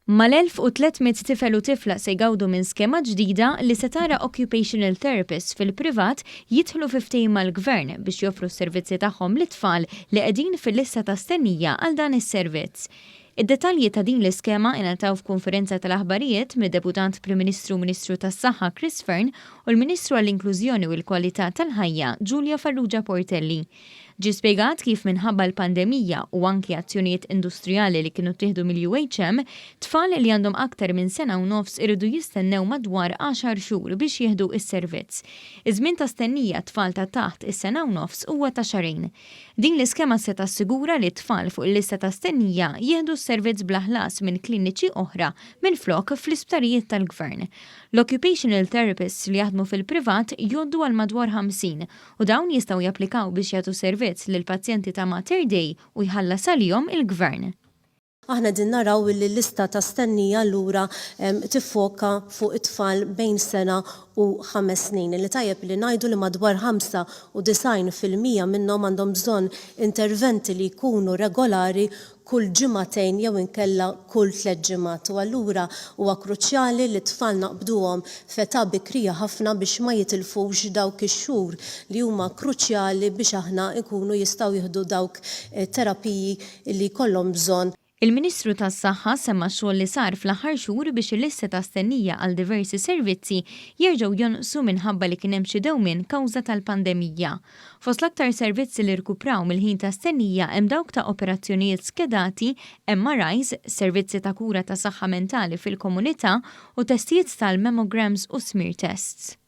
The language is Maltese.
Mal-1,300 tifel u tifla se jgawdu minn skema ġdida li se tara occupational therapists fil-privat jidħlu fi ftehim mal-Gvern biex joffru s-servizzi tagħhom lit-tfal li qegħdin fil-lista ta' stennija għal dan is-servizz. Id-dettalji ta' din l-iskema ingħataw f'konferenza tal-aħbarijiet mid-Deputat Prim Ministru u Ministru tas-Saħħa Chris Fearne u l-Ministru għall-Inklużjoni u l-Kwalità tal-Ħajja Julia Farrugia Portelli. Ġie spjegat kif minħabba l-pandemija u anki azzjonijiet industrijali li kienu ttieħdu mill-UHM, tfal li għandhom aktar minn sena u nofs iridu jistennew madwar għaxar xhur biex jieħdu s-servizz. Iż-żmien ta' stennija għat-tfal ta' taħt is-sena u nofs huwa ta' xahrejn. Din l-iskema se tassigura li t-tfal fuq il-lista ta' stennija jieħdu s-servizz bla ħlas minn kliniċi oħra minflok fl-isptarijiet tal-Gvern. L-occupational therapists li jaħdmu fil-privat jgħoddu għal madwar 50 u dawn jistgħu japplikaw biex jagħtu servizz lill-pazjenti ta' Mater Dei u jħallas għalihom il-Gvern. Aħna qegħdin naraw illi l-lista ta' stennija allura tiffoka fuq it-tfal bejn sena u 5 snin. Illi tajjeb li ngħidu li madwar 95% minnhom għandhom bżonn interventi li jkunu regolari kull ġimagħtejn jew inkella kull 3 ġimgħat. U allura huwa kruċjali li t-tfal naqbduhom f'età bikrija ħafna biex ma jitilfux dawk ix-xhur li huma kruċjali biex aħna nkunu jistgħu jieħdu dawk terapiji li jkollhom bżonn. Il-Ministru tas-Saħħa semma xogħol li sar fl-aħħar xhur biex il-lista ta' stennija għal diversi servizzi jerġgħu jonqsu minħabba li kien hemm xi dewmien kawża tal-pandemija. Fost l-aktar servizzi li rkupraw mill-ħin ta' stennija hemm dawk ta' operazzjonijiet skedati, MRIs, servizzi ta' kura ta' saħħa mentali fil-komunità u testijiet tal-mammograms u smear tests.